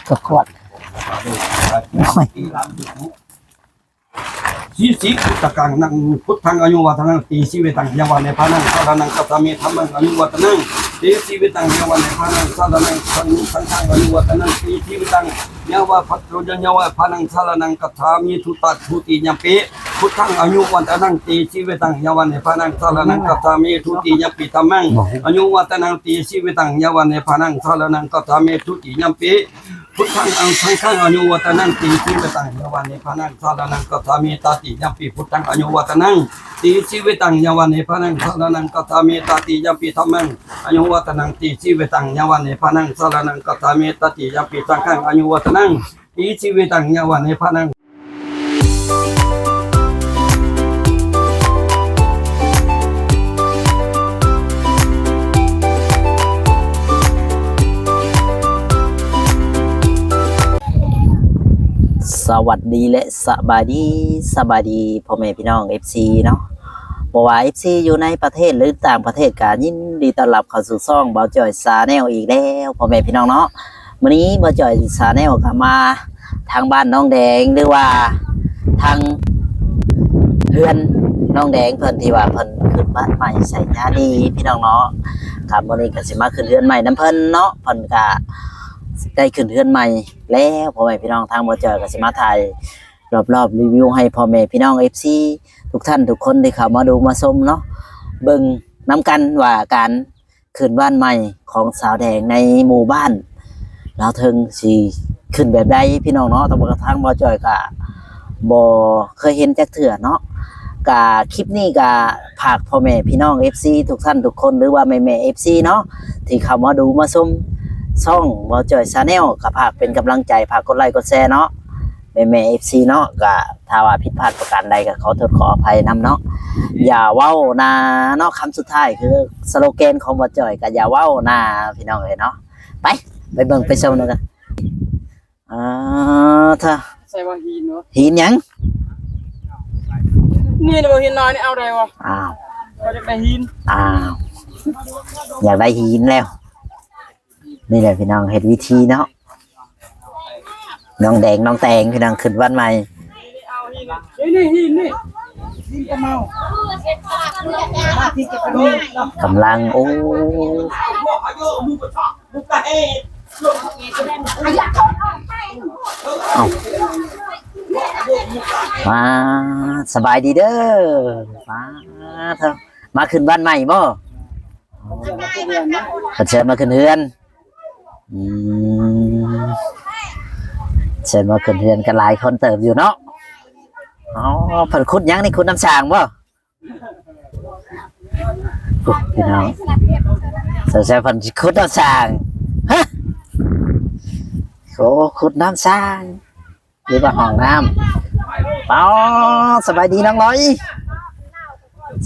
ກະກວດ ໂອ້ຍ ອີລັງ ທີຊີວິຕັງ ນັງ ພຸດທັງ ອາຍຸວັດທະນັງ ຕີຊີວິຕັງ ຍາວະເນພານັງ ສະລະນັງ ກັດສາມິ ທຳມັງ ອາຍຸວັດທະນັງ ຕີຊີວິຕັງ ຍາວະເນພານັງ ສະລະນັງ ສັງ ສັງຄັງ ອາຍຸວັດທະນັງ ຕີຊີວິຕັງ ຍາວະ ພັດໂຕ ຍາວະເນພານັງ ສະລະນັງ ກັດສາມິ ທຸດທັງ ທຸຕິຍຳປີ ພຸດທັງ ອາຍຸວັດທະນັງ ຕີຊີວິຕັງ ຍາວະເນພານັງ ສະລະນັງ ກັດສາມິ ທຸຕິຍຳປີ ທຳມັງ ອາຍຸວັດທະນັງ ຕີຊີວິຕັງ ຍາວະເນພານັງ ສະລະນັງ ກັດສາມິ ທຸຕິຍຳປີ ພຸດທັງ ອັງ ສັງຄັງ ອາຍຸວັດທະນັງ ຕີຊີວິຕັງ ຍາວະເນພານັງ ສະລະນັງ ກັດສາມິ ຕະຕິຍຳປີ ພຸດທັງ ອາຍຸວັດທະນັງ ຕີຊີວິຕັງ ຍາວະເນພານັງ ສະລະນັງ ກັດສາມິ ຕະຕິຍຳປີ ທຳມັງ ອາຍຸວັດທະນັງ ຕີຊີວິຕັງ ຍາວະເນພານັງ ສະລະນັງ ກັດສາມິ ຕະຕິຍຳປີ ສັງຄັງ ອາຍຸວັດທະນັງ ຕີຊີວິຕັງ ຍາວະເນພານັງ. ສະຫວັດດີ ແລະ ສະບາຍດີ ສະບາຍດີພໍ່ແມ່ພີ່ນ້ອງ ເອັຟຊີ ເນາະ ບໍ່ວ່າ ເອັຟຊີ ຢູ່ໃນປະເທດ ຫຼື ຕ່າງປະເທດ ກະຍິນດີຕ້ອນຮັບເຂົ້າສູ່ຊ່ອງບ່າວຈ່ອຍ Channel ອີກແລ້ວ ພໍ່ແມ່ພີ່ນ້ອງເນາະ. ມື້ນີ້ບ່າວຈ່ອຍ Channel ກໍມາທາງບ້ານນ້ອງແດງ ຫຼືວ່າທາງເຮືອນນ້ອງແດງເພິ່ນ ທີ່ວ່າເພິ່ນຂຶ້ນບ້ານໃໝ່ໄຊຍາດີ ພີ່ນ້ອງເນາະ. ກໍມື້ນີ້ກໍຊິມາຂຶ້ນເຮືອນໃໝ່ນຳເພິ່ນເນາະ ເພິ່ນກໍໄດ້ຂຶ້ນເຮືອນໃໝ່ແລ້ວ ພໍ່ແມ່ພີ່ນ້ອງ. ທາງບ່າວຈ່ອຍກໍຊິມາຖ່າຍລອບໆ ຣີວິວໃຫ້ພໍ່ແມ່ພີ່ນ້ອງ ເອັຟຊີ ທຸກທ່ານທຸກຄົນທີ່ເຂົ້າມາດູມາຊົມເນາະ ເບິ່ງນຳກັນວ່າການ ຂຶ້ນບ້ານໃໝ່ຂອງສາວແດງໃນໝູ່ບ້ານລາວເທິງຊິຂຶ້ນແບບໃດ ພີ່ນ້ອງເນາະ. ແຕ່ວ່າທາງບ່າວຈ່ອຍກະບໍ່ເຄີຍເຫັນຈັກເທື່ອເນາະ. ກະຄລິບນີ້ກະຝາກພໍ່ແມ່ພີ່ນ້ອງ ເອັຟຊີ ທຸກທ່ານທຸກຄົນ ຫຼືວ່າແມ່ໆ ເອັຟຊີ ເນາະ ທີ່ເຂົ້າມາດູມາຊົມຊ່ອງບ່າວຈ່ອຍ Channel ກະຝາກເປັນກຳລັງໃຈ ຝາກກົດໄລ້ກົດແຊເນາະ. ແມ່ໆ ເອັຟຊີ ເນາະ ກະຖ້າວ່າຜິດພາດປະການໃດກະຂໍໂທດຂໍອະໄພນຳເນາະ. ຢ່າເວົ້ານາເນາະ ຄຳສຸດທ້າຍຄືສະໂລແກນຂອງບ່າວຈ່ອຍ ກະຢ່າເວົ້ານາ ພີ່ນ້ອງເອີຍເນາະ. ໄປ ໄປເບິ່ງໄປຊົມນຳກັນ. ອ່າ ເທາະ ໃສ່ວ່າຫີນວະ ຫີນຫຍັງ? ນີ້ນະບໍ່ຫີນນ້ອຍນີ້ເອົາໄດ້ວະ? ອ້າວ ຂ້ອຍຢາກໄດ້ຫີນ. ອ້າວ ຢາກໄດ້ຫີນແລ້ວ. ນີ້ແຫຼະພີ່ນ້ອງ ເຮັດວິທີເນາະ ນ້ອງແດງນ້ອງແຕງ ພີ່ນ້ອງ ຂຶ້ນບ້ານໃໝ່ ນີ້ ນີ້ ຫີນ ຫີນກະເມົາ ກຳລັງ ໂອ້ ເອົ້າ ມາ ສະບາຍດີເດີ ມາ ເທາະ ມາຂຶ້ນບ້ານໃໝ່ບໍ່? ເພິ່ນເຊີນມາຂຶ້ນເຮືອນ. ອືມ ເຊີນມາຂຶ້ນເຮືອນກັນຫຼາຍຄົນເຕີບຢູ່ເນາະ. ອໍ ເພິ່ນຂຸດຫຍັງນີ້? ຂຸດນ້ຳສ້າງບໍ່? ໂອ້ ພີ່ນ້ອງ ສົງໄສເພິ່ນຊິຂຸດນ້ຳສ້າງ. ຮະ ໂອ້ ຂຸດນ້ຳສ້າງ. ຫຼືວ່າຫ້ອງນ້ຳ. ປາ ສະບາຍດີນາງລອຍ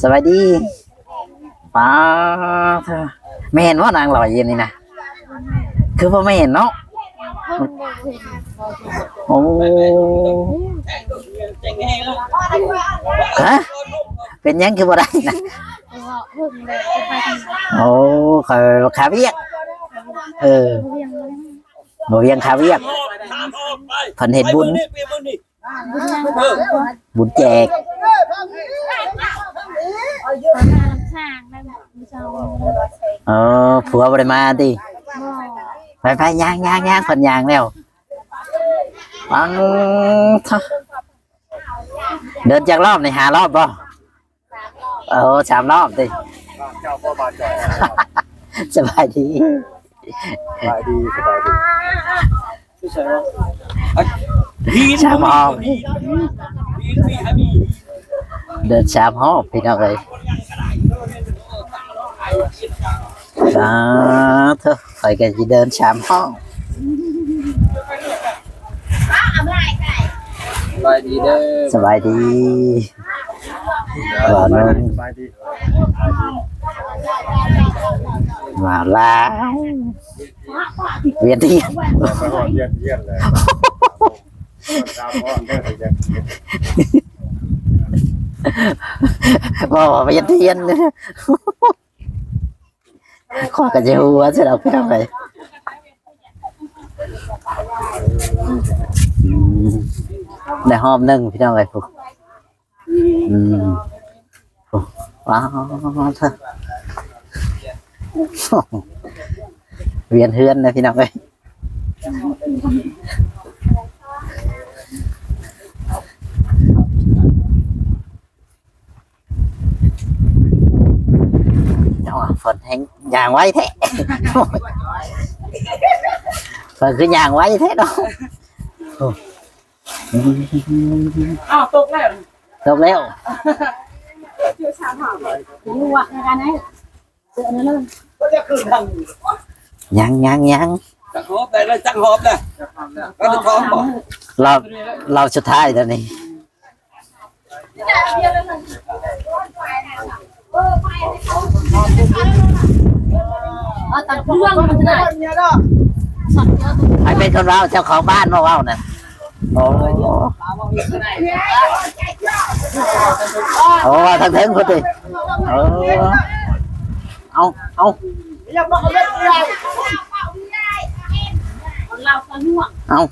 ສະບາຍດີ. ປາ ແມ່ນບໍ່ນາງລອຍຢູ່ນີ້ນະ? ຄືບໍ່ແມ່ນເນາະ. ໂອ້ ຮະ ເປັນຫຍັງຄືບໍ່ໄດ້ນະ? ໂອ້ ຂ້ອຍຄາວຽກ ເອີ ບໍ່ວຽງຄາວຽກ ເພິ່ນເຮັດບຸນ ບຸນແຈກ. ເອີ ຜົວບໍ່ໄດ້ມາຕິ? ໄປໆ ຍ່າງໆໆ ເພິ່ນຍ່າງແລ້ວ. ປັງ ເດີນຈັກລອບນີ້? ຫ້າລອບບໍ່? ໂອ້ ສາມລອບຕິ? ເຈົ້າບໍ່ມາຈອຍ. ສະບາຍດີ ສະບາຍດີ ສະບາຍດີ. ສາມຮອບ ເດີນສາມຮອບ ພີ່ນ້ອງເອີຍ. ສາທຸ ຂ້ອຍກໍຊິເດີນສາມຮອບ. ສະບາຍດີເດີ ສະບາຍດີ. ສະບາຍດີ ມາລາວ ວຽນທຽນ ໄປຮອດວຽນທຽນແລ້ວ. ບໍ່ ວຽນທຽນ ຂ້ອຍກໍຊິຫົວຊະດອກ ພີ່ນ້ອງເອີຍ. ອືມ ໄດ້ຮອບໜຶ່ງພີ່ນ້ອງເອີຍ ຜູ້ ອືມ ຜູ້ ວ້າວ ວຽນເຮືອນນະພີ່ນ້ອງເອີຍ. ເຈົ້າວ່າຝົນແຮງ ຍ່າງໄວແທ້ ເພິ່ນຄືຍ່າງໄວແທ້ເນາະ. ໂອ້ ອ້າວ ຕົກແລ້ວ ຕົກແລ້ວ ຍັງ ຍັງ ຍັງ ຈັກຮອບໄດ້ແລ້ວ ຈັກຮອບແລ້ວ ກໍຈະທ້ອງບໍ່ ລອບ ລອບສຸດທ້າຍແລ້ວນີ້. ໃຜເປັນຄົນເວົ້າ ເຈົ້າຂອງບ້ານບໍ່ເວົ້ານັ້ນ? ໂອ້ ໂອ້ ເວົ້າທາງເທິງພຸ້ນຕິ. ເອີ ເອົາ ເອົາ ເອົາ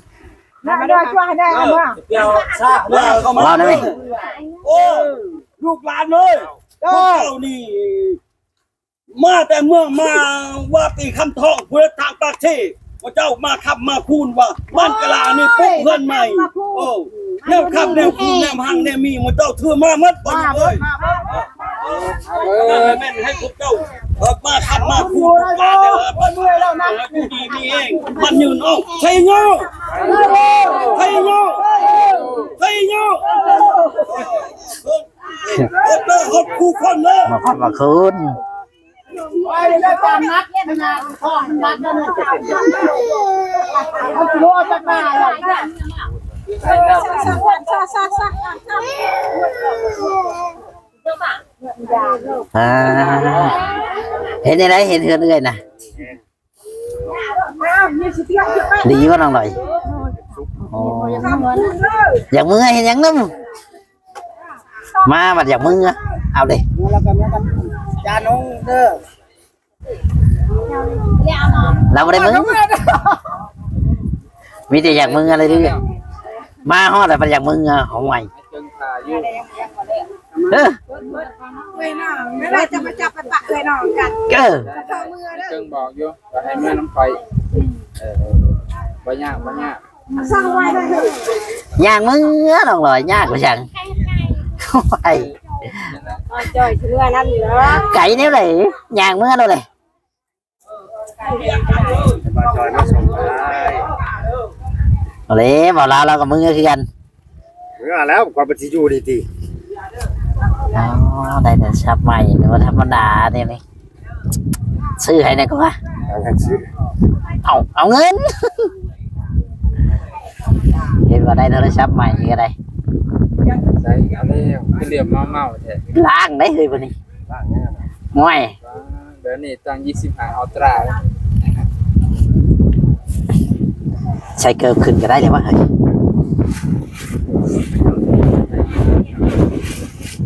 ເວົ້າໄດ້ໄໝ? ໂອ້ ລູກຫຼານເອີຍ ເຈົ້ານີ້ ມາແຕ່ເມືອງມາວ່າປີຄຳທອງ ຜູ້ທາງປາກເຊ ພວກເຈົ້າມາຄ້ຳມາຄູນວ່າບ້ານກະລານີ້ປຸກເຮືອນໃໝ່. ໂອ້ ແນວຄ້ຳແນວຄູນ ແນວຮັ່ງແນວມີ ໝູ່ເຈົ້າຖືມາໝົດບໍ່ລູກເອີຍ. ເອີ ແມ່ນໃຫ້ພວກເຈົ້າ ເອີ ມາຄ້ຳມາຄູນ ມາແຕ່ວ່າຢູ່ດີມີແຮງ ໝັ້ນຍືນ. ເອົາ ໄຊໂຍ ໄຊໂຍ ໄຊໂຍ. ເອີ ເອີ ເອີ ເອີ ທຸກຄົນເດີ ມາພັກມາຄືນ ໄປເລີຍ ຕາມນັດນະ ຂອງມັນນັດນະ ເອົາກິໂລຈັກບາດລະ. ອ່າ ເຮັດແນວໃດ ເຫັນເຮືອນເອື້ອຍນະ? ດີບໍ່ນ້ອງດອຍ? ໂອ້ ຢາກເມືອເຮັດຫຍັງນຳ? ມາບັດຢາກເມືອ ເອົາເດ້ ເມືອແລ້ວກໍເມືອກັບຈານົງເດີ. ລາວບໍ່ໄດ້ເມືອ ມີແຕ່ຢາກເມືອເລີຍເດີ. ມາຮອດແລ້ວບັດຢາກເມືອ ຫ້ອຍ ເອີ ເອີ ເຈີບອກຢູ່ວ່າໃຫ້ເມືອນຳຂ້ອຍ. ເອີ ບໍ່ຍາກ ບໍ່ຍາກ ຍ່າງເມືອນ້ອງລອຍ ຍາກກວ່າຫຍັງ. ໂອ້ຍ ອ້າຍຈ່ອຍຊິເມືອນຳຢູ່ເນາະ ໄກແນວໃດ ຍ່າງເມືອໂລດເລີຍ. ບ່າວຈ່ອຍມາສົ່ງທ້າຍ ເອົາເດ້ ບ່າວລາວລາວກໍເມືອຄືກັນ. ເມືອແລ້ວ ກວ່າມັນຊິຢູ່ນີ້ຕິ. ອໍ ໄດ້ໂທລະສັບໃໝ່ ບໍ່ທຳມະດາເດ້ນີ້ ຊື້ໃຫ້ແດ່ກວ່າ ເອົາ ເອົາເງິນ ເຫັນວ່າໄດ້ໂທລະສັບໃໝ່ນີ້ກໍໄດ້ ໃຊ້ເອົາແລ້ວ ຄືເຫຼືອມເມົາໆແທ້ ລ້າງໄດ້ເຮີຍບັດນີ້ ລ້າງແລ້ວ ໂອ້ຍ. ເດີນີ້ຕັ້ງຊາວຫ້າ Ultra ໃສ່ເກີບຂຶ້ນກໍໄດ້ແລ້ວວະ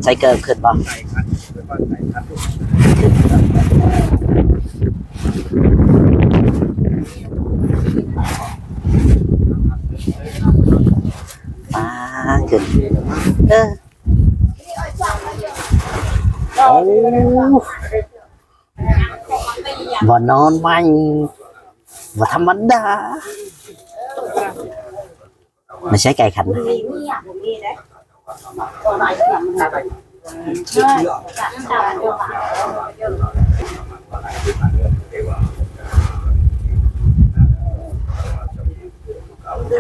ໃສ່ເກີບຂຶ້ນບໍ່? ອ່າ ຂຶ້ນ ເອີ ໂອ້ ບ່ອນນອນໃໝ່ ບໍ່ທຳມະດາ. ມາໃຊ້ໄກ່ຂັນນະ ຢ່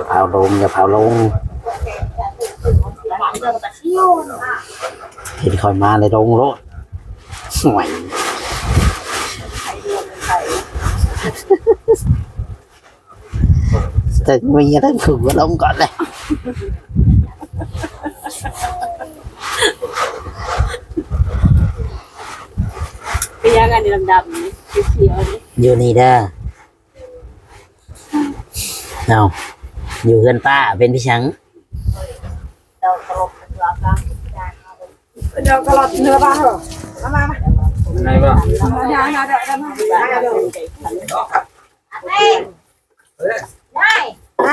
າເຜົາລົງ ຢ່າເຜົາລົງ ເຫັນຂ້ອຍມາເລີຍລົງໂລດ. ໂອ້ຍ ເຖິງມີເຖິງຜູ້ກໍລົງກ່ອນເລີຍ. ເປັນຫຍັງອັນນີ້ດຳໆນີ້ ຂຽວໆນີ້? ຢູ່ນີ້ເດີ. ເອົ້າ ຢູ່ເຮືອນປ້າເປັນພິສັງ? ເດີກະລັດເຮືອບ້າເຮີ ມາ ມາ ມາ ໄດ້ບໍ່? ມາ ມາ ມາ ມາ ມາ ມາ.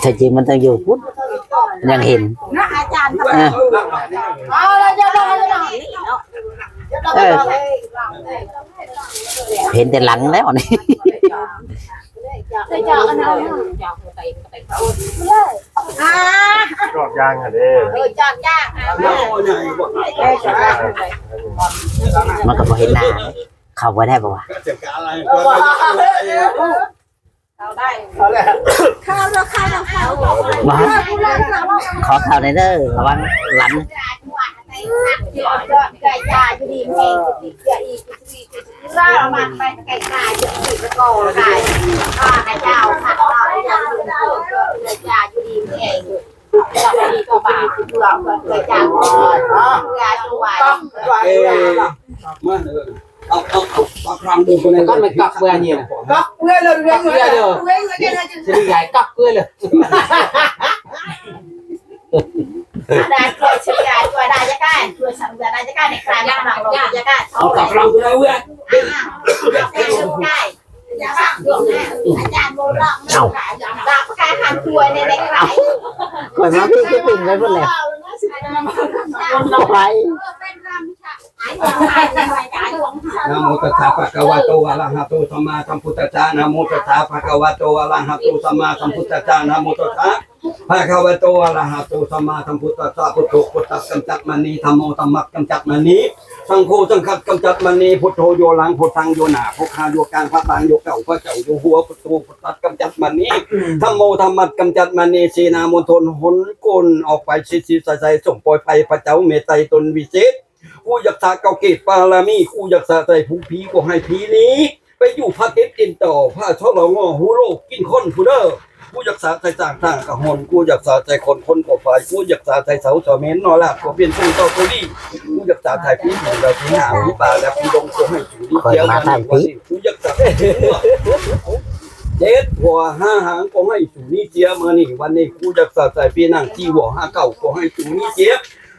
ແທ້ຈິງມັນຕ້ອງຢູ່ພຸ້ນ ຍັງເຫັນ ເນາະ ອາຈານ ເອີ ເອີ ເຫັນແຕ່ຫຼັງແລ້ວນີ້. ຈອກຢາງຫັ້ນເດ້ ເອີ ຈອກຢາງ ມັນກໍບໍ່ເຫັນໜ້າ ເຂົ້າບໍ່ໄດ້ບໍ່ວະ? ບໍ່ ຂໍເຂົ້າແດ່ເດີ ລະວັງຫຼັງ. ເອີ ມາເດີ ເອົາ ເອົາ ເອົາ ປາກຄາງເດີ ຄົນນັ້ນ ກັກເບື່ອນີ້ນະ ກັກເບື່ອເລີຍ ກັກເບື່ອເລີຍ ຊິໄດ້ກັກເບື່ອເລີຍ. ເອົາ ຂ້ອຍມາພີ້ຄືປິ່ນໄປພຸ້ນແຫຼະ ໄປ. ນະໂມຕັດສະ ພະຄະວະໂຕ ອະລະຫະໂຕ ສຳມາສຳພຸດທັດສະ ນະໂມຕັດສະ ພະຄະວະໂຕ ອະລະຫະໂຕ ສຳມາສຳພຸດທັດສະ ນະໂມຕັດສະ ພະຄະວະໂຕ ອະລະຫະໂຕ ສຳມາສຳພຸດທັດສະ ພຸດໂທ ພຸດທັດ ກຳຈັດມະນີ ທຳໂມ ທຳມັດ ກຳຈັດມະນີ ສັງໂຄ ສັງຄັດ ກຳຈັດມະນີ ພຸດໂທ ຢູ່ຫຼັງ ພຸດທັງ ຢູ່ໜ້າ ໂພຄາ ຢູ່ກາງ ພະບາງ ຢູ່ເກົ້າ ພະເຈົ້າ ຢູ່ຫົວ ພຸດໂທ ພຸດທັດ ກຳຈັດມະນີ ທຳໂມ ທຳມັດ ກຳຈັດມະນີ ເສນາມົນທົນ ຫົນກົນອອກໄປ ສິດສິດໃສໆ ສົມປ່ອຍໄພ ພະເຈົ້າເມດໄຕຕົນວິເສດ ກູຢາກສະເກົ້າເກດປາລະມີ ກູຢາກສະໃສ່ຜູ້ຜີ ຂໍໃຫ້ຜີໜີ ໄປຢູ່ພະເຕັດຕິນຕໍ່ ພະຊະລະງໍ ຮູໂລກກິນຄົນພຸ້ນເດີ ກູຢາກສະໃສ່ຊ້າງ ຊ້າງກະຫົນ ກູຢາກສະໃສ່ຄົນ ຄົນກະຝາຍ ກູຢາກສະໃສ່ເສົາ ສະເໝນ ນໍລາດ ກະເປັນຜູ້ເຈົ້າຕົວດີ ກູຢາກສະໃສ່ຜີຫູ ແລະຜີຫາ ຜີປ່າ ແລະຜີດົງ ຂໍໃຫ້ສູໜີເສຍ ມື້ນີ້ວັນນີ້ ກູຢາກສະໃສ່ເຈັດຫົວຫ້າຫາງ ຂໍໃຫ້ສູໜີເສຍ ມື້ນີ້ວັນນີ້ ກູຢາກສະໃສ່ຜີນາງສີ່ຫົວຫ້າເກົ້າ ຂໍໃຫ້ສູໜີເສຍ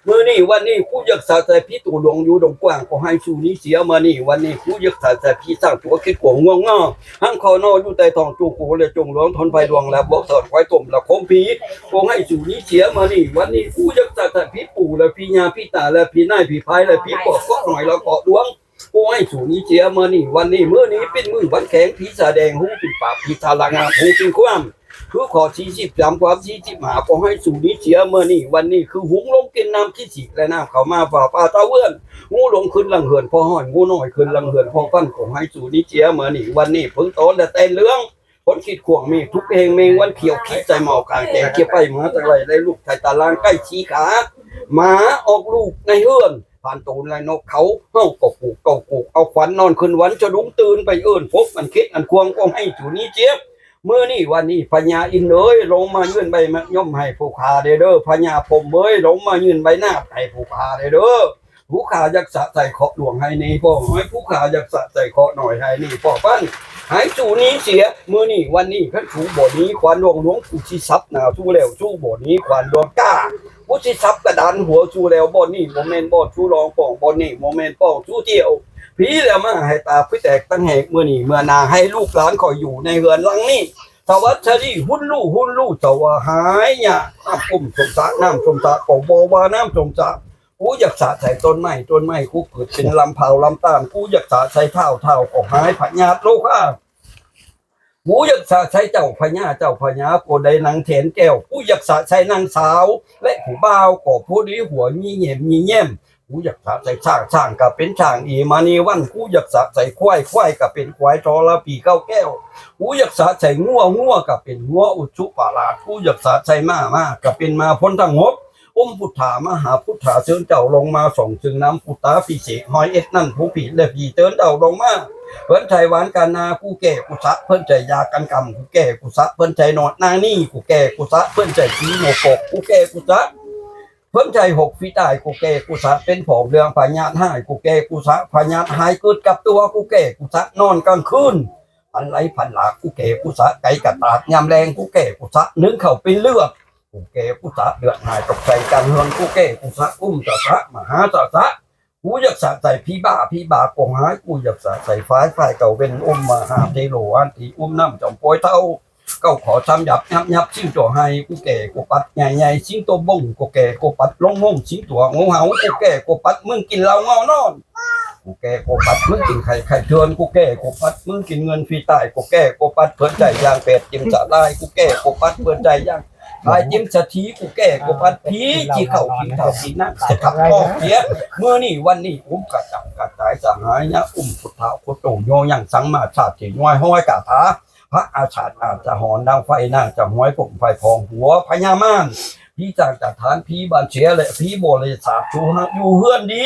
ມື້ນີ້ວັນນີ້ ກູຢາກສະໃສ່ຜີໂຕຫຼວງຢູ່ດົງກວ້າງ ຂໍໃຫ້ສູໜີເສຍ ມື້ນີ້ວັນນີ້ ກູຢາກສະໃສ່ຜີຊ້າງຕົວເຂັດກວາງງວງງໍ ຫາງຄໍນໍຢູ່ໃຕ້ທ້ອງຈູກູ ແລະຈົງຫຼວງທົນໄພຫຼວງ ແລະບອກສອດຄວາຍຕົ້ມ ແລະຄົມຜີ ຂໍໃຫ້ສູໜີເສຍ ມື້ນີ້ວັນນີ້ ກູຢາກສະໃສ່ຜີປູ່ ແລະຜີຍ່າ ຜີຕາ ແລະຜີນາຍ ຜີພາຍ ແລະຜີປອບ ເກາະໜ້ອຍ ແລະເກາະຫຼວງ ຂໍໃຫ້ສູໜີເສຍ ມື້ນີ້ວັນນີ້ ມື້ນີ້ເປັນມື້ວັນແຂງ ຜີສາແດງ ຫູປິ່ນປາກ ຜີສາລະງາບ ຫູປິ່ນຄວາມ ຄືຂໍ້ສີ່ສິບສາມ ຄວາມສີ່ສິບຫ້າ ຂໍໃຫ້ສູໜີເສຍ ມື້ນີ້ວັນນີ້ ຄືຫຸງລົງກິນນ້ຳຂີ້ສີກ ແລະນ້ຳເຂົ້າມາຝາປ່າຕາເວືອນ ງູຫຼົງຂຶ້ນຫຼັງເຮືອນພໍ່ຮ້ອຍ ງູນ້ອຍຂຶ້ນຫຼັງເຮືອນພໍ່ພັນ ຂໍໃຫ້ສູໜີເສຍ ມື້ນີ້ວັນນີ້ ເຜິ້ງຕອນ ແລະແຕນເຫຼືອງ ຝົນຄິດຂວ້າງ ເມກທຸກແຫ່ງ ແມງວັນຂຽວ ຂີດໃສ່ໝໍກາງແກງ ຂຽວໄປມາແຕ່ໄກ ໄດ້ລູກໄທຕາລາງ ໄກ່ສີ່ຂາ ໝາອອກລູກໃນເຮືອນ ຜ່ານໂຕນ ແລະນົກເຂົາ ເຮົາກໍປູກເຂົ້າປູກເອົາຂວັນ ນອນຄືນວັນສະດຸ້ງຕື່ນ ໄປເອີ້ນພົບອັນເຂັດອັນຄວາງ ຂໍໃຫ້ສູໜີເສຍ ມື້ນີ້ວັນນີ້ ພະຍາອິນເອີຍ ລົງມາຍື່ນໃບໝາກຍົມໃຫ້ຜູ້ຂ້າແດ່ເດີ ພະຍາພົມເອີຍ ລົງມາຍື່ນໃບໜາບໃຫ້ຜູ້ຂ້າແດ່ເດີ ຜູ້ຂ້າຢາກສະໃສ່ເຄາະຫຼວງໃຫ້ໜີ ພໍ່ນ້ອຍ ຜູ້ຂ້າຢາກສະໃສ່ເຄາະນ້ອຍໃຫ້ໜີ ພໍ່ພັນ ໃຫ້ສູໜີເສຍ ມື້ນີ້ວັນນີ້ ຄັນສູບໍ່ໜີຂວານຫຼວງ ຫຼວງປູຊິສັບໜ້າສູແລ້ວ ສູບໍ່ໜີຂວານຫຼວງກາ ປູຊິສັບກະດານຫົວສູແລ້ວ ບ່ອນນີ້ບໍ່ແມ່ນບ່ອນສູລອງປ່ອງ ບ່ອນນີ້ບໍ່ແມ່ນປ່ອງສູທ່ຽວ ຜີແລ້ວມາໃຫ້ຕາຜີແຕກຕັ້ງແຫກ ມື້ນີ້ເມື່ອໜ້າ ໃຫ້ລູກຫຼານຂ້ອຍຢູ່ໃນເຮືອນຫຼັງນີ້ ສະຫວັດສະດີ ຮຸນລູ ຮຸນລູ ສະຫວາຍຍາ ນ້ຳກຸ້ມສົມສະ ນ້ຳສົມສະກໍບໍ່ວ່ານ້ຳສົມສະ ກູຢາກສະໃສ່ຕົ້ນໄມ້ ຕົ້ນໄມ້ກູເກີດເປັນລຳພ້າວລຳຕ້ານ ກູຢາກສະໃສ່ທ້າວ ທ້າວກໍຫາຍພະຍາດໂລຄາ ກູຢາກສະໃສ່ເຈົ້າພະຍາ ເຈົ້າພະຍາກໍໄດ້ນັ່ງແທນແກ້ວ ກູຢາກສະໃສ່ນາງສາວ ແລະຜູ້ບ່າວກໍພໍດີຫົວຍິ້ມແຍ້ມຍິ້ມແຍ້ມ ກູຢາກສະໃສ່ຊ້າງ ຊ້າງກະເປັນຊ້າງເອມານີວັນ ກູຢາກສະໃສ່ຄວາຍ ຄວາຍກະເປັນຄວາຍທໍລະປີເກົ້າແກ້ວ ກູຢາກສະໃສ່ງົວ ງົວກະເປັນງົວອຸດສຸປາລາດ ກູຢາກສະໃສ່ມ້າ ມ້າກະເປັນມ້າພົນທັງຫົກ ອົມພຸດຖາມະຫາພຸດຖາ ເຊີນເຈົ້າລົງມາສອງເຊິ່ງນຳ ພຸດຕາພິເສດຮ້ອຍເອັດນັ້ນ ຜູ້ຜີແລະຜີເຊີນເຈົ້າລົງມາ ເພິ່ນໃຊ້ຫວານກັນນາ ກູແກ່ກູສະ ເພິ່ນໃຊ້ຢາກັນກຳ ກູແກ່ກູສະ ເພິ່ນໃຊ້ນອດນາງນີ້ ກູແກ່ກູສະ ເພິ່ນໃຊ້ສີໝໍກອກ ກູແກ່ກູສະ ເພິ່ນໃຊ້ຫົກຝີຕາຍ ກູແກ່ກູສະ ເປັນຜອງເລື່ອງພະຍາດຮ້າຍ ກູແກ່ກູສະ ພະຍາດຮ້າຍເກີດກັບຕົວ ກູແກ່ກູສະ ນອນກາງຄືນ ຝັນໄຫຼຝັນຫຼາກ ກູແກ່ກູສະ ໄກ່ກະຕາກຍາມແລງ ກູແກ່ກູສະ ໜຶ້ງເຂົ້າເປັນເລືອດ ກູແກ່ກູສະເລືອດຫາຍຕົກໃສ່ກາງເຮືອນ ກູແກ່ກູສະອຸ້ມສະສະມະຫາສະສະ ກູຢາກສະໃສ່ຜີບ້າ ຜີບ້າກໍຫາຍ ກູຢາກສະໃສ່ຝ້າຍ ຝ້າຍກໍເວັນ ອຸ້ມມະຫາເທໂລອັນທີ ອຸ້ມນ້ຳຈອມປ່ອຍເທົາ ເກົ້າຂໍສາມຫຍັບ ຫຍັບຫຍັບ ສິງໂຕໄຫ ກູແກ່ກູປັດໃຫຍ່ໃຫຍ່ ສິງໂຕບົງ ກູແກ່ກູປັດລົງມຸ້ງ ສິງໂຕງູເຫົ່າ ກູແກ່ກູປັດມຶງກິນເຫຼົ້າເງົານອນ ກູແກ່ກູປັດມຶງກິນໄຂ່ ໄຂ່ເຖື່ອນ ກູແກ່ກູປັດມຶງກິນເງິນຟຣີຕາຍ ກູແກ່ກູປັດເພິ່ນໃຈຢ່າງແປດຈິມສະຫຼາຍ ກູແກ່ກູປັດເພິ່ນໃຈຢ່າງຂາຍຈິມສະຖີ ກູແກ່ກູປັດຜີຈີເຂົ້າຜີເທົາຜີນາງ ສະທັບອອກເສຍ ມື້ນີ້ວັນນີ້ ອຸ້ມກະຈັບກະຈາຍສະຫາຍຍະ ອຸ້ມພຸດທະໂຄໂຕ ຍໍຍັງສັງມາຊາດທີ່ນ້ອຍຫ້ອຍກາຖາ ພະອາສາດອາດຈະຫອນ ດັ່ງໄຟໜ້າຈະຫວຍ ກົມໄຟພອງຫົວພະຍາມານ ຜີຈາກຈະຖານ ຜີບ້ານເສຍ ແລະ ຜີບໍລິສັດ ສູນຢູ່ເຮືອນດີ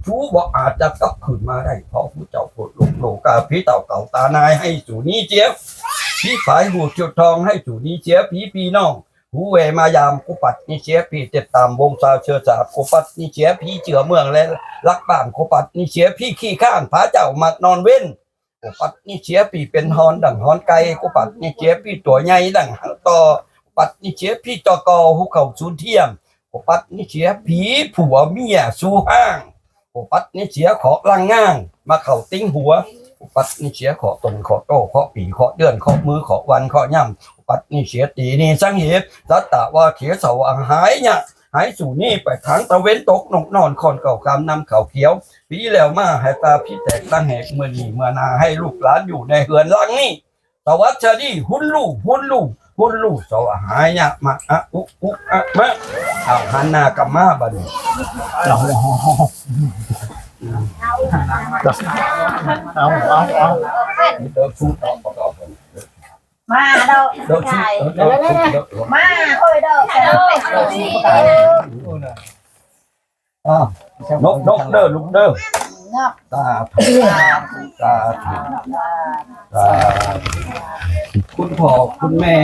ສູບໍ່ອາດຈະກັບຄືນມາໄດ້ ເພາະຜູ້ເຈົ້າໂພດໂລກໂລກາ ຜີເຕົ້າເກົ່າຕານາຍ ໃຫ້ສູໜີເສຍ ຜີຝາຍຫູຈຸດທອງ ໃຫ້ສູໜີເສຍ ຜີພີ່ນ້ອງຫູແຫວມາຍາມ ກູປັດໜີເສຍ ຜີຕິດຕາມວົງຊາເຊື້ອຊາດ ກູປັດໜີເສຍ ຜີເຈື່ອເມືອງ ແລະ ລັກບ້ານ ກູປັດໜີເສຍ ຜີຂີ້ຄ້ານ ພາເຈົ້າມັກນອນເວັນ ກູປັດໜີເສຍ ຜີເປັນຮອນດັ່ງຮອນໄກ່ ກູປັດໜີເສຍ ຜີຕົວໃຫຍ່ດັ່ງຫາງຕໍ່ ກູປັດໜີເສຍ ຜີຕໍ່ກໍຫູເຂົ້າສູນທຽມ ກູປັດໜີເສຍ ຜີຜົວເມຍສູ່ຮ້າງ ກູປັດໜີເສຍ ເຄາະຫຼັງງາງ ມາເຂົ້າຕິງຫົວ ກູປັດໜີເສຍ ເຄາະຕົນເຄາະໂຕ ເຄາະປີເຄາະເດືອນ ເຄາະມື້ເຄາະວັນເຄາະຍາມ ກູປັດໜີເສຍ ຕີໜີສັງເຫດ ສັດຕະວາເຂສະວະຫາຍຍະ ໃຫ້ສູໜີໄປທາງຕາເວັນຕົກ ນົກນອນຂອນເຂົ້າຄາມນຳເຂົ້າຂຽວ ປີແລ້ວມາໃຫ້ຕາຜີແຕກຕາແຫກ ມື້ນີ້ເມື່ອໜ້າໃຫ້ລູກຫຼານຢູ່ໃນເຮືອນຫຼັງນີ້ ສະຫວັດສະດີ ຮຸນລູ ຮຸນລູ ຮຸນລູ ສະວະຫາຍະ ມະ ອະ ອຸ ອຸ ອະ ມະ ເອົາ ຫັນໜ້າກັບມາບັດນີ້ ເອົາ ເອົາ ເອົາ ເອົາ ເດີນສູດອອກປະກອບກັນ ມາດອກ ເດີນສູດ ຍາຍ ເດີນສູດ ມາ ໂອ້ຍ ດອກ ເດີນສູດ ອ້າວ ນົບ ນົບເດີລູກເດີ ນົບ ສາທຸ ສາທຸ ສາທຸ ສາທຸ ຄຸນພໍ່ ຄຸນແມ່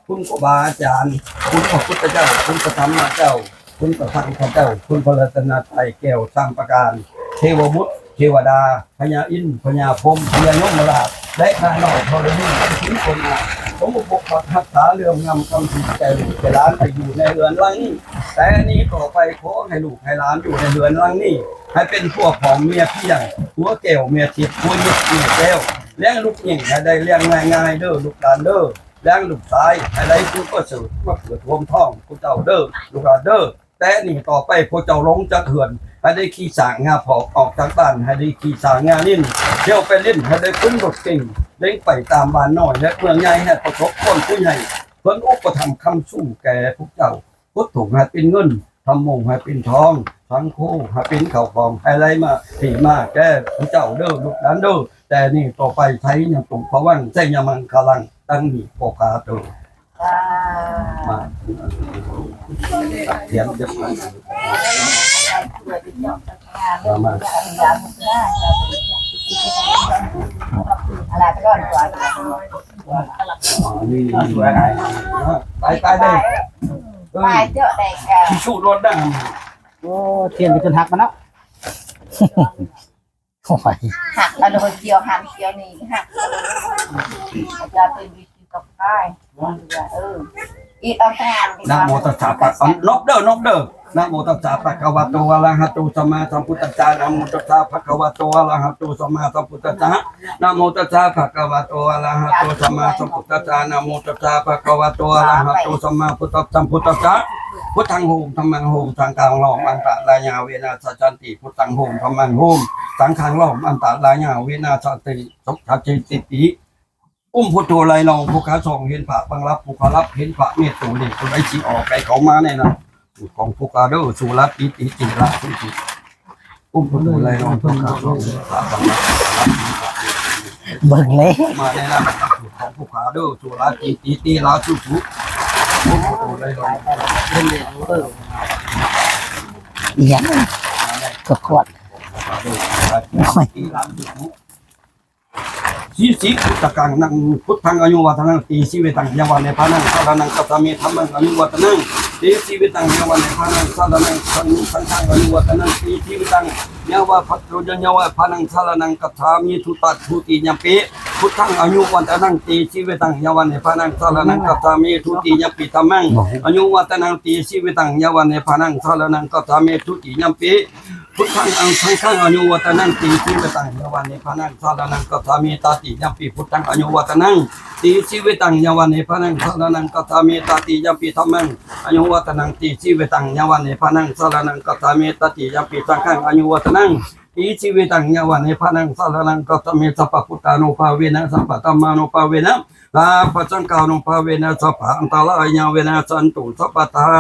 ຄຸນຄູບາອາຈານ ຄຸນພະພຸດທະເຈົ້າ ຄຸນພະທຳມະເຈົ້າ ຄຸນພະສັງຄະເຈົ້າ ຄຸນພະລັດຕະນະໄຕແກ້ວສາມປະການ ເທວະບຸດ ເທວະດາ ພະຍາອິນ ພະຍາພົມ ພະຍາຍົມມະລາດ ແລະ ຂ້ານ້ອຍທໍລະນີ ທີ່ເປັນຄົນງາມ ຈົ່ງປົກປັກຮັກສາເຫຼື່ອມງາມຄຳພີແກ່ລູກແກ່ຫຼານທີ່ຢູ່ໃນເຮືອນຫຼັງນີ້ ແຕ່ນີ້ຕໍ່ໄປຂໍໃຫ້ລູກໃຫ້ຫຼານຢູ່ໃນເຮືອນຫຼັງນີ້ ໃຫ້ເປັນຜົວພ້ອມເມຍພຽງ ຜົວແກ້ວເມຍທິບ ຜົວເຫຍດເມຍແກ້ວ ລ້ຽງລູກຍິງໃຫ້ໄດ້ລ້ຽງງ່າຍໆເດີລູກຫຼານເດີ ລ້ຽງລູກຊາຍໃຫ້ໄດ້ຜູ້ປະເສີດມາເກີດຮ່ວມທ້ອງຜູ້ເຈົ້າເດີ ລູກຫຼານເດີ. ແຕ່ນີ້ຕໍ່ໄປພວກເຈົ້າລົງຈາກເຮືອນ ໃຫ້ໄດ້ຂີ່ຊ້າງງາຜອກ ອອກຈາກບ້ານໃຫ້ໄດ້ຂີ່ຊ້າງງາລິນ ທ່ຽວໄປຫຼິ້ນໃຫ້ໄດ້ຂຶ້ນລົດເກັງ ເລັງໄປຕາມບ້ານນ້ອຍ ແລະ ເມືອງໃຫຍ່ ໃຫ້ປະສົບຄົນຜູ້ໃຫຍ່ເພິ່ນອຸປະຖຳຄ້ຳຊູແກ່ພວກເຈົ້າ ພຸດໂທໃຫ້ເປັນເງິນ ທຳໂມໃຫ້ເປັນທອງ ສັງໂຄໃຫ້ເປັນເຂົ້າຂອງ ໃຫ້ໄຫຼມາເທມາແກ່ພວກເຈົ້າເດີ ລູກຫຼານເດີ. ແຕ່ນີ້ຕໍ່ໄປໄຊຍັງຕົງພະວັງ ໄຊຍະມັງຄະລັງ ດັ່ງນີ້ກໍກາໂຕ ມາ ທຽນຈະມາ ມາ ມາ ໄປ ໄປເດີ ໄປເດີ ໄດ້ກະ ຊິຊູລົດດັງ ໂອ້ ທຽນໄປຈົນຫັກມັນເນາະ ໂອ້ຍ ຫັກ ອັນດຽວຫັກ ດຽວນີ້ຫັກ ອາຈານເປັນວິທີກັບກາຍ ເອີ ອີກເອົາທານ ນະໂມຕັດສະ ປະ ນົບເດີ ນົບເດີ ນະໂມຕັດສະ ພະຄະວະໂຕ ອະລະຫະໂຕ ສຳມາສຳພຸດທັດສະ ນະໂມຕັດສະ ພະຄະວະໂຕ ອະລະຫະໂຕ ສຳມາສຳພຸດທັດສະ ນະໂມຕັດສະ ພະຄະວະໂຕ ອະລະຫະໂຕ ສຳມາສຳພຸດທັດສະ ນະໂມຕັດສະ ພະຄະວະໂຕ ອະລະຫະໂຕ ສຳມາສຳພຸດທັດ ສຳພຸດທັດສະ ພຸດທັງໂຫມ ທຳມັງໂຫມ ສັງຄັງໂຫມ ອັນຕະລາຍາ ວິນາສະສັນຕິ ພຸດທັງໂຫມ ທຳມັງໂຫມ ສັງຄັງໂຫມ ອັນຕະລາຍາ ວິນາສະສັນຕິ ສຸຂະເຈຕິຕິ ອຸ້ມພຸດໂທໄລ່ນ້ອງ ຜູ້ຂ້າສ່ອງເຫັນພະບັງລັບ ຜູ້ຂ້າລັບເຫັນພະເມດໂຕເລກ ໂຕໃດຊິອອກໄດ້ເຂົ້າມາໃນນັ້ນ ຂອງຜູ້ຂ້າເດີ ສຸລາຕີຕີ ຕີລາສຸ ອຸ້ມພຸດໂທໄລ່ນ້ອງ ຜູ້ຂ້າສ່ອງເຫັນພະບັງລັບ ເບິ່ງແລ້ວ ມາໃນນັ້ນ ຂອງຜູ້ຂ້າເດີ ສຸລາຕີຕີ ຕີລາສຸ ອຸ້ມພຸດໂທໄລ່ນ້ອງ ເບິ່ງແລ້ວ ເອີ ອີຫຍັງ ກະກວດ ໂອ້ຍ ສິດທິພຸດທະກັງ ນັງ ພຸດທັງອາຍຸວັດທະນັງ ຕີຊີວິຕັງ ຍາວະເນພານັງ ສະລະນັງ ກັດສາມິ ທຳມັງ ອາຍຸວັດທະນັງ ຕີຊີວິຕັງ ຍາວະເນພານັງ ສະລະນັງ ສັງ ສັງຄັງ ອາຍຸວັດທະນັງ ຕີຊີວິຕັງ ຍາວະພັດໂຕ ຍາວະພານັງ ສະລະນັງ ກັດສາມິ ທຸຕະ ທຸຕິຍຳປິ ພຸດທັງອາຍຸວັດຕະນັງ ຕີຊີວິຕັງ ຍາວະເນປານັງ ສະລະນັງກັດສາມິ ທຸຕິຍຳປິ ທຳມັງ ອາຍຸວັດຕະນັງ ຕີຊີວິຕັງ ຍາວະເນປານັງ ສະລະນັງກັດສາມິ ທຸຕິຍຳປິ ພຸດທັງ ອັງ ສັງຄັງ ອາຍຸວັດຕະນັງ ຕີຊີວິຕັງ ຍາວະເນປານັງ ສະລະນັງກັດສາມິ ຕະຕິຍຳປິ ພຸດທັງ ອາຍຸວັດຕະນັງ ຕີຊີວິຕັງ ຍາວະເນປານັງ ສະລະນັງກັດສາມິ ຕະຕິຍຳປິ ທຳມັງ ອາຍຸວັດຕະນັງ ຕີຊີວິຕັງ ຍາວະເນປານັງ ສະລະນັງກັດສາມິ ຕະຕິຍຳປິ ສັງຄັງ ອາຍຸວັດຕະນັງ ຕີຊີວິຕັງ ຍາວະເນປານັງ ສະລະນັງກັດສາມິ ສັບພະພຸດທານຸພາເວນະ ສັບພະທຳມານຸພາເວນະ ສັບພະສັງຄານຸພາເວນະ ສັບພະອັນຕະລາຍາເວນະ ສັນຕຸ ສັບພະທາ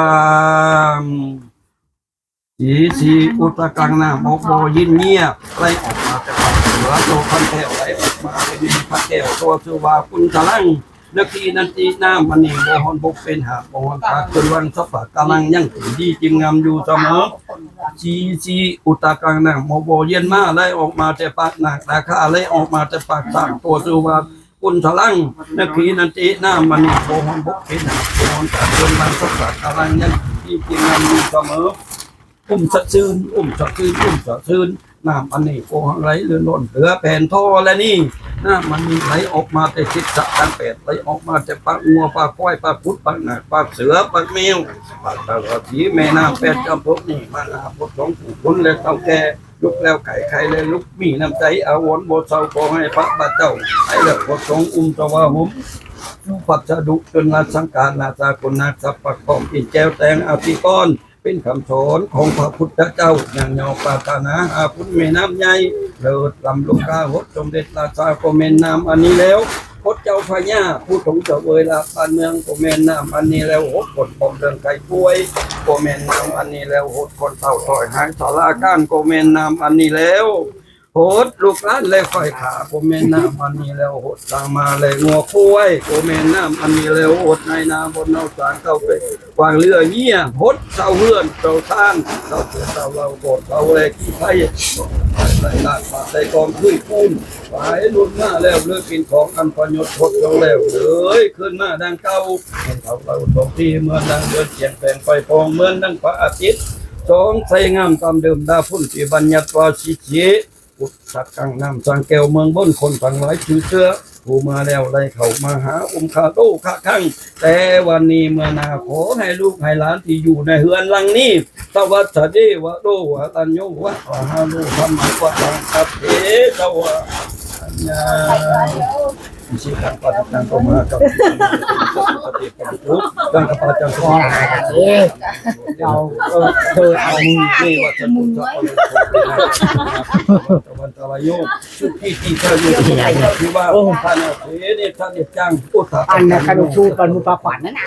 ອີຊີ ອຸດຕະກັງ ນ້ຳອອກບໍ່ເຢັນເຍຍ ໄຫຼອອກມາແຕ່ປາກເສືອ ໂຕພັນແກ້ວ ໄຫຼອອກມາແຕ່ມີພັນແກ້ວ ຕົວຊື່ວ່າກຸນສະລັງ ນັກຄີນັນຕິ ນ້ຳອັນນີ້ບໍ່ຮ້ອນບົກເປັນຫາກ ບໍ່ຮ້ອນປາກເປັນວັງ ສັບພະກຳລັງ ຍັງເປັນດີຈິ້ມງາມຢູ່ສະເໝີ ອີຊີ ອຸດຕະກັງ ນ້ຳອອກບໍ່ເຢັນມາ ໄຫຼອອກມາແຕ່ປາກນາກນາຄາ ໄຫຼອອກມາແຕ່ປາກຊ້າງ ຕົວຊື່ວ່າ ອຸນສະລັງ ນັກຄີນັນຕິ ນ້ຳມັນນີ້ບໍ່ຮ້ອນບົກເປັນຫາກ ບໍ່ຮ້ອນການເດີນທາງ ສັກສະກາລັງຍັງດີກິນນ້ຳມີສະເໝີ ອຸ້ມສະຊື່ນ ອຸ້ມສະຊື່ນ ອຸ້ມສະຊື່ນ ນ້ຳອັນນີ້ບໍ່ຮັ່ງໄຫຼເລື່ອນລ້ອນເຫຼືອແຜ່ນທໍລະນີ ນ້ຳມັນນີ້ໄຫຼອອກມາແຕ່ທິດສະທັງແປດ ໄຫຼອອກມາແຕ່ປາກງົວ ປາກຄວາຍ ປາກກຸດ ປາກນາກ ປາກເສືອ ປາກແມວ ປາກຕະຫຼອດສີ ແມ່ນ້ຳແປດຈຳພວກນີ້ ມາຫາພວກສອງຜູ້ຄົນ ແລະເຖົ້າແກ່ ລຸກແລ້ວໄກ່ໄຂ່ ແລະລຸກມີນ້ຳໃຈອາວອນບໍ່ເຊົາ ຂໍໃຫ້ພະບາດເຈົ້າ ໃຫ້ແລ້ວພະສົງອຸ້ມສະຫວາຫຸມ ສຸພັດສະດຸ ຈົນລາດສັງການລາຊາຄຸນນາກ ສັບປະຄອມ ເປັນແກ້ວແຕງອາທິກອນ ເປັນຄຳສອນຂອງພະພຸດທະເຈົ້າ ຍັງຍອວປາດຖະໜາຫາຄຸນແມ່ນ້ຳໃຫຍ່ ເລີດລ້ຳລົງກາຫົດສົມເດັດລາຊາ ກໍແມ່ນນ້ຳອັນນີ້ແລ້ວ ຫົດເຈົ້າພະຍາ ຜູ້ຊົງສະເຫວີຍລາດບ້ານເມືອງ ກໍແມ່ນນ້ຳອັນນີ້ແລ້ວ ຫົດຄົນພອມເລື່ອງໄຂ້ປ່ວຍ ກໍແມ່ນນ້ຳອັນນີ້ແລ້ວ ຫົດ ຄົນເຖົ້າຖອຍຫາຍສາລາການ ກໍແມ່ນນ້ຳອັນນີ້ແລ້ວ ຫົດລູກຫຼານແລະຂ້ອຍຂ້າ ກໍແມ່ນນ້ຳອັນນີ້ແລ້ວ ຫົດຊ້າງມ້າແລະງົວຄວາຍ ກໍແມ່ນນ້ຳອັນນີ້ແລ້ວ ຫົດໄຮ່ນາບ່ອນເຮົາສ້າງເຕົາເປັນກວາງເລືອເຍຍ ຫົດເສົາເຮືອນເສົາຊານ ເສົາເຮືອນເສົາເລົາ ບ່ອນເສົາແລະຂີ້ໄພ ໄຫຼລາກມາໃສ່ກອງພື້ນປູນ ໄປລຸນມາແລ້ວເລີຍ ເປັນຂອງອັນປະໂຫຍດ ຫົດລົງແລ້ວເລີຍ ຄືນມາດັ່ງເກົ່າ ເຫັນເຂົາເລົ່າສອງທີ່ ເໝືອນດັ່ງເດືອນຈຽງແປງໄຟຟອງ ເໝືອນດັ່ງພະອາທິດ ສອງໃສງາມຕາມເດີມ ດາພຸ້ນທີ່ບັນຍັດວ່າ ສິເຈ ອຸດສະກັງ ນ້ຳສັງແກ້ວເມືອງບົນ ຄົນທັງຫຼາຍຊື່ເຊື່ອ ຜູ້ມາແລ້ວໄດ້ເຂົ້າມາຫາ ອຸມຄາໂຕຄະຄັງ ແຕ່ວັນນີ້ເມື່ອໜ້າ ຂໍໃຫ້ລູກໃຫ້ຫຼານທີ່ຢູ່ໃນເຮືອນຫຼັງນີ້ ສະຫວັດສະເດວະໂຕ ຫະລັນໂຍ ວະ ວະຫາໂນ ທຳມະ ວະຕັງ ສັບເພ ສະວະ ຍາ ອິຊິຕັງ ປະຕິຕັງ ໂຕ ມະຫາກັບ ປັດຕິປັດຕິ ຕັງ ກະປະຈັງ ເຈົ້າ ເອີ ເດີ ອັນນີ້ ເມ ວະ ສັນ ໂຕ ສະ ປະ ໂລ ໂຄ ເປ ນາ ຕະວັນຕະລາໂຍ ສຸຂີ ຕິ ຊາ ໂຍ ສຸຂີ ທີ່ວ່າ ໂອ ທານາ ເສ ເນ ທະ ເນ ຈັງ ໂອ ທາ ອັນນັ້ນ ຄັນ ໂອ ຊູ ປາ ນຸ ປາ ຂວັນ ນັ້ນນະ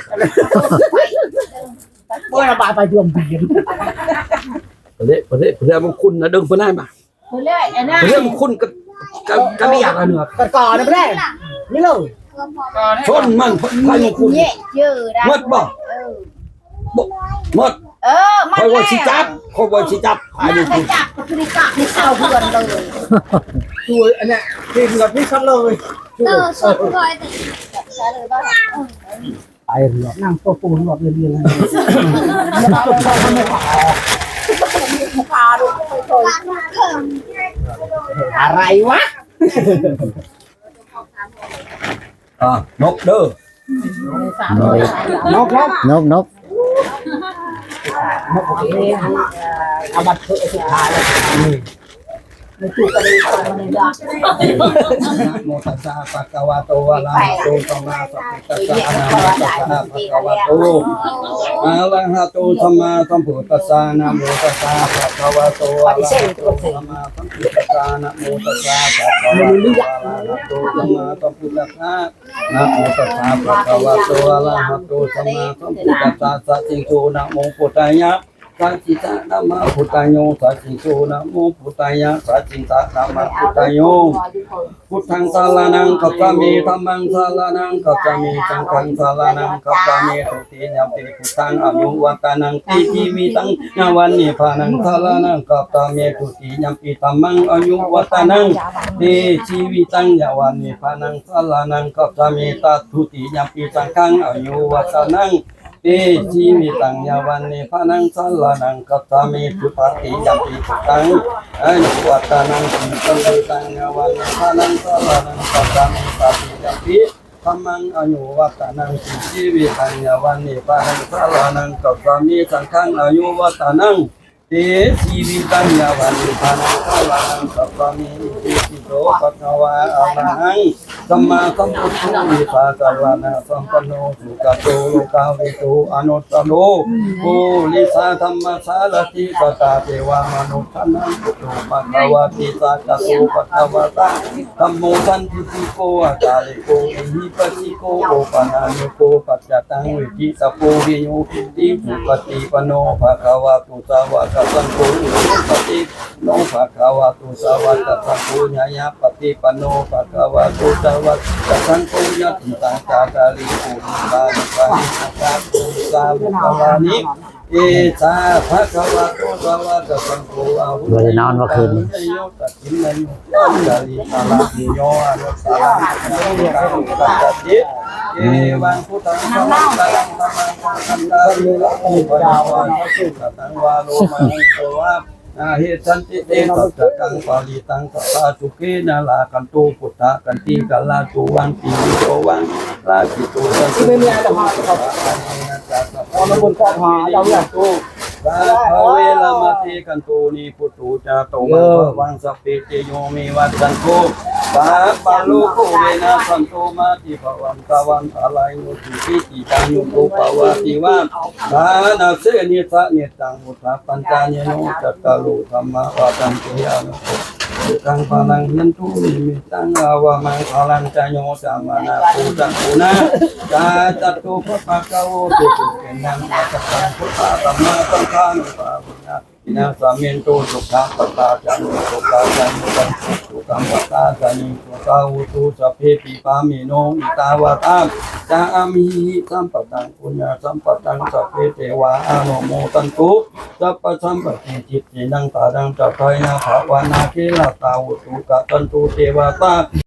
ບໍ່ລະບາຍ ໄປດວງ ເພິ່ນເດ້ ເພິ່ນເດ້ ເພິ່ນເດ້ ມັງຄຸນນະ ເດີງເພິ່ນໃຫ້ມາ ເພິ່ນເດ້ ອັນນັ້ນ ເພິ່ນເດ້ ມັງຄຸນ ກະ ກະ ກະເລີຍ ອັນເນາະ ກະກອນນະ ເພິ່ນເດ້ ນີ້ເລີຍ ຊົນມັນ ໃຜມັງຄຸນ ເຍ ເຍ ໝົດບໍ່? ເອີ ບໍ່ ໝົດ ເອີ ໝົດ ຂ້ອຍວ່າຊິຈັບ ຂ້ອຍວ່າຊິຈັບ ໃຜມັງຄຸນ ຈັບ ຄືຈັບໃນເສົາເຮືອນເລີຍ ໂອ້ຍ ອັນເນີ້ຍ ກິນແລ້ວພິດສັດເລີຍ ເອີ ສົດ ຂ້ອຍ ຈັບໃສ່ເລີຍບໍ່? ໄປເນາະ ນັ່ງໂຕໂຕເນາະ ເລື່ອນໆ ອາໄລວະ ອ່າ ນົກເດີ ນົກ ນົກ ນົກ ນົກ ເອົາບັດເທີສຸດທ້າຍ ນະໂມຕັດສະ ພະຄະວະໂຕ ອະລະຫະໂຕ ສຳມາສຳພຸດທັດສະ ນະໂມຕັດສະ ພະຄະວະໂຕ ອະລະຫະໂຕ ສຳມາສຳພຸດທັດສະ ນະໂມຕັດສະ ພະຄະວະໂຕ ອະລະຫະໂຕ ສຳມາສຳພຸດທັດສະ ນະໂມຕັດສະ ພະຄະວະໂຕ ອະລະຫະໂຕ ສຳມາສຳພຸດທັດສະ ນະໂມຕັດສະ ພະຄະວະໂຕ ອະລະຫະໂຕ ສຳມາສຳພຸດທັດສະ ສະສິງໂສ ນະໂມພຸດທາຍະ ສະສິງສະ ນະມະພຸດທາໂຍ ສະສິງໂສ ນະໂມພຸດທາຍະ ສະສິງສະ ນະມະພຸດທາໂຍ ພຸດທັງສະລະນັງຄັດສາມິ ທຳມັງສະລະນັງຄັດສາມິ ສັງຄັງສະລະນັງຄັດສາມິ ທຸຕິຍຳປິ ພຸດທັງ ອາຍຸວັດຕະນັງ ຕີຊີວິຕັງ ຍາວະເນປານັງ ສະລະນັງຄັດສາມິ ທຸຕິຍຳປິ ທຳມັງ ອາຍຸວັດຕະນັງ ຕີຊີວິຕັງ ຍາວະເນປານັງ ສະລະນັງຄັດສາມິ ຕະ ທຸຕິຍຳປິ ສັງຄັງ ອາຍຸວັດຕະນັງ ติ จีวิตัง ยาวัน นิพพานัง สะระณัง คัจฉามิ ทุติยัมปิ พุทธัง อายุ วัฒฒะนัง ติ จีวิตัง ยาวัน นิพพานัง สะระณัง คัจฉามิ ตติยัมปิ ธัมมัง อายุ วัฒฒะนัง ติ จีวิตัง ยาวัน นิพพานัง สะระณัง คัจฉามิ สังฆัง อายุ วัฒฒะนัง ติ จีวิตัง ยาวัน นิพพานัง สะระณัง คัจฉามิ อิติ โส ภะคะวา อะระหัง ສຳມາສຳພຸດໂທ ວິຊາຈາລະນະສຳປັນໂນ ສຸກະໂຕ ໂລກາວິທູ ອະນຸດຕະໂລ ປຸລິສະທຳມະສາລະຖິ ສັດຕະເທວະມະນຸດສານັງ ພຸດໂທ ພະຄະວາຕິ ສາຄະໂຕ ພະຄະວະຕາ ທຳໂມ ສັນທິຕິໂກ ອາຈາລິໂກ ເອຫິປັດສິໂກ ໂອປະນາໂຍໂກ ປັດຈະຕັງ ເວທິຕະໂພ ວິໂຍ ເຄຕິ ສຸປະຕິປັນໂນ ພະຄະວະໂຕ ສາວະກະສັງໂຄ ອຸຊຸປະຕິປັນໂນ ພະຄະວະໂຕ ສາວະກະສັງໂຄ ຍາຍາປະຕິປັນໂນ ພະຄະວະໂຕ ສາວະກະສັງໂຄ ຍະທິຕັງ ສາຄາຣິ ປູຊາ ສາວະກະສັງໂຄ ເອຊາ ພະຄະວະໂຕ ສາວະກະສັງໂຄ ອາຫຸ ບໍ່ໄດ້ນອນເມື່ອຄືນນີ້ ຍະໂຍ ກະຖິນນະໂຍ ປັນຈາລີ ສາລະປິໂຍ ອະນຸດສາຣະ ເອວັງ ພຸດທັງ ສະວັນຕະລັງ ທຳມັງ ສັງຄັງ ສາມິ ສະໂພ ພະຍາວາ ສະສຸກະຕັງ ວາໂລມະຫັງ ໂສວາ ນາເຫສັນຕິ ເຕ ສັດສະກັງ ປະລິຕັງ ສັດຖາ ສຸເຂນະ ລາຄັນຕຸ ພຸດທະ ຄັນຕິ ກາລະໂຕ ວັງ ຕີ ໂຕ ວັງ ລາກິໂຕ ສັນຕິ ສາພະເວລະມະະເຕ ຄັນໂຕ ນິພຸດໂຕ ຈາໂຕ ມະຄະວັງ ສະເປ ເຕໂຍ ວິວັດທັນໂຕ ສາພະໂລໂກ ວິນາສັນໂຕ ມາຕິພະວັນຕະວັນຕະລາໂຍ ສຸຂີ ຈິຕາຍຸໂກ ພະວະ ອາພິວາທະນາ ສະເນສະ ນິຈຈັງ ວຸດຖາປັນຈາຍະໂນ ຈັດຕາໂລ ທຳມາ ວັດທັນຕິ ອາຍຸ ສຸຂັງ ພະລັງ ຍັນຕຸ ນິມິດຕັງ ອາວະມັງຄະລັງ ຈະໂຍ ຈາມະນາ ໂພ ຈັກຂຸນາ ຈາ ຈັດຕຸ ປະປະກະໂວ ເຕ ເປັນນາງ ຈັດຕັງ ພຸດທະ ທຳມະ ສັງຄານຸພາເວນະ ນາ ສະມິນຕຸ ສຸຂະປະຕາ ຈາມິ ສຸຂະ ຈາມິ ສຸຂະປະຕາ ຈາມິ ສຸຂະ ໂຫຕຸ ສັບເພ ປິພາມິໂນ ອິຕາວັດຖາ ຈາອາມະຫິ ສຳປະຕັງ ປຸນຍະສຳປະຕັງ ສັບເພ ເທວາ ອະນຸໂມທັນຕຸ ສັບພະສຳປະຕິ ສິດທິນັງ ຕານັງ ຕະຖາຍະ ພະວະນາ ເຄລະຕາ ໂຫຕຸ ກະທັນຕຸ ເທວະຕາ